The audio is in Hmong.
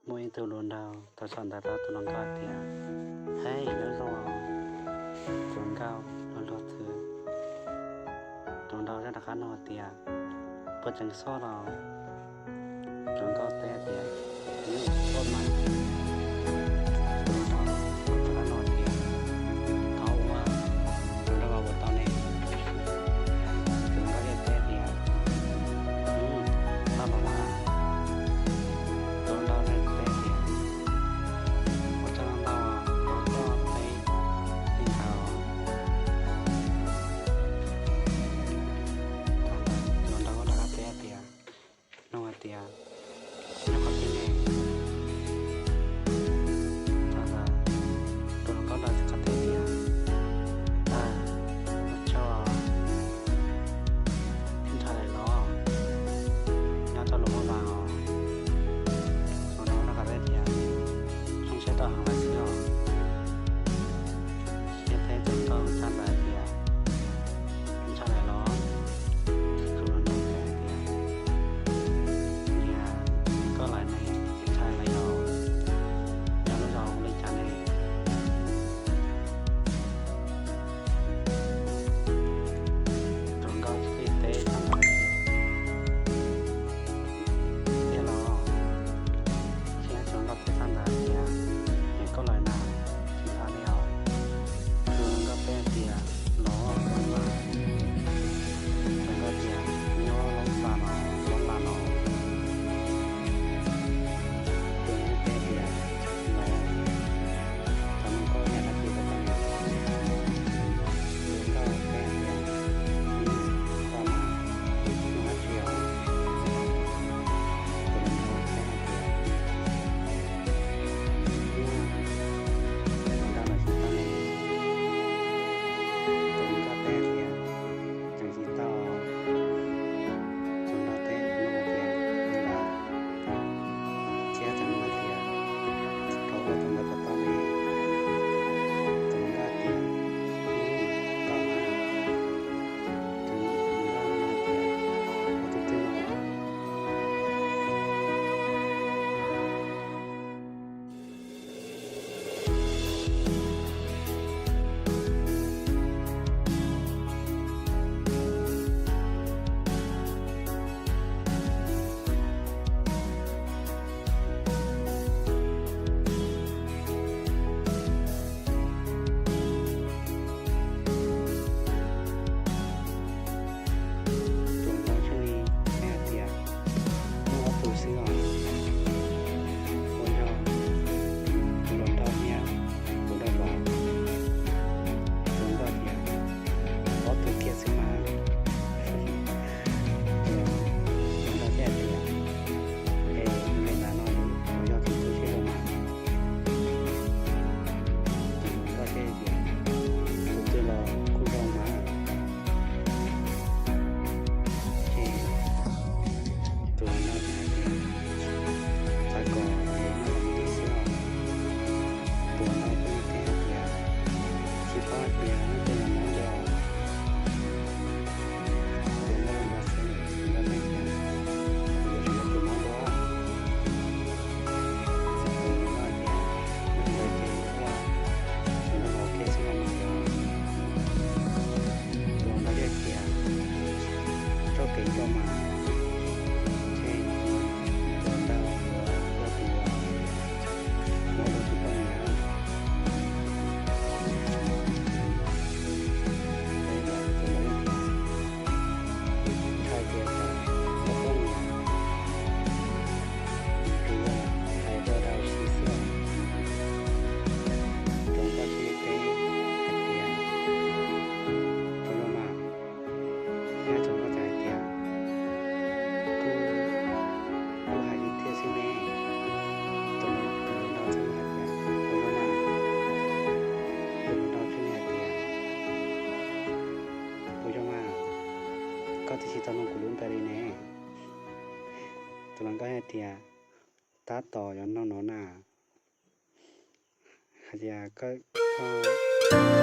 Muaj ib tug hluas nraug tau sau ntawv rau tus hluas nkauj hais tias, Hej, nyob zoo. Tus hluas nkauj luag luag xwb. Tus hluas nraug rov qab nug hais tias, Puas tseem soj los? Tus hluas nkauj teb hais tias, Tsis soj mas. Tus hluas nraug rov qab nug hais tias, Thov ua, tus hluas nraug ua puas tau ne? Tus hluas nkauj thiaj teb tias, Soj los mas. Tus hluas nraug thiaj teb tias, Ua tsaug ntau, ua tsaug ntau li ntawd. Tus hluas nraug rov qab teb tias, Nug hais tias, Nyob qhov twg ne? Thaum ntawd tus hluas nkauj rov qab teb tias, Ua tsaug, ntshai lawm los? Nyob rau lub vaj mas os. Tus hluas nraug rov qab teb tias, Zoo siab tau heev lawm xwb os. Thiaj teb tus hluas nkauj tag ntawd tias, Ntshai lawm los? Tus hluas nraug teb tias, Niam, koj lawm ne, tsis ntshai lawm los? Nyob lub zos hu li cas ne? Tus hluas nkauj thiaj teb tag ntawd tias, Tiag los? Thiab tus hluas nkauj teb tag ntawd tias, Niam, koj lawm na, tsis ntshai li os? Tus hluas nkauj teb tias, Los mas. Tus hluas nkauj tias, Nyob Loob Xas los, Loob Las los? Tus hluas nkauj teb tias, Los. Cov no koj yog dab tsi rau koj ne? Tus hluas nkauj teb tias, Koj mas, nug dab tsi os? Tus hluas nkauj teb hais tias, Tus hluas nkauj los tsis tau ne. Tus hluas nkauj teb tias, Tseem tsis tau. Tus hluas nraug teb nug tias, Li ntawd? Thiab tseem nug tias, Thov ua tus ntawd puas tau ne? Tus hluas nkauj tias, Tau mas. Tus hluas nkauj nug tias, Ua tus twg no? Tus hluas nraug thiaj li teb hais tias, Muaj ob tug xwb os, uas yog tus hluas nraug thiab tus nraug vauv. Tus hluas nraug tias, Ob tug kiag xwb mas. Tus hluas nraug thiaj tias, Es li ntawd no yus yog tus tu siab zoo mas. Tus hluas nkauj thiaj tias, Tus twg los kuj zoo mas. Ces tus hluas nraug hais tias, Xav kom es noj los mus li xwb os. Tus hluas nraug thiaj teb hais tias, Tsis paub hais tias noj tej los mob li os. Tus hluas nraug los xwb, tus hluas nraug teb tias, Kuv yuav tsum yog tus mob dua. Tus hluas nraug tias, Yog li ntawd ces ua, tus hluas nraug ua ke xwb los mas yog. Tus hluas nraug thiaj tias, Txoj kev zoo mas. Ces tus hluas nraug ua tus mob dua tus poj niam. Ces tus hluas nraug ntshai tias tsam tau poj niam, tus hais rau dab tsi xwb. Tus hluas nkauj thiaj li teb hais tias, Puas zoo mas? Tus hluas nkauj txawm hais tias, Kuj, kuj hais li tiag xwb ne. Tus hluas nraug thiaj li hais tias, Puas zoo mas? Tus hluas nraug thiaj li hais tias, Puas zoo mas? Koj twb tsis tau nug kuv lub npe li ne. Tus hluas nkauj hais tias, Tab tom yuav nug no na. Hais tias, Koj, koj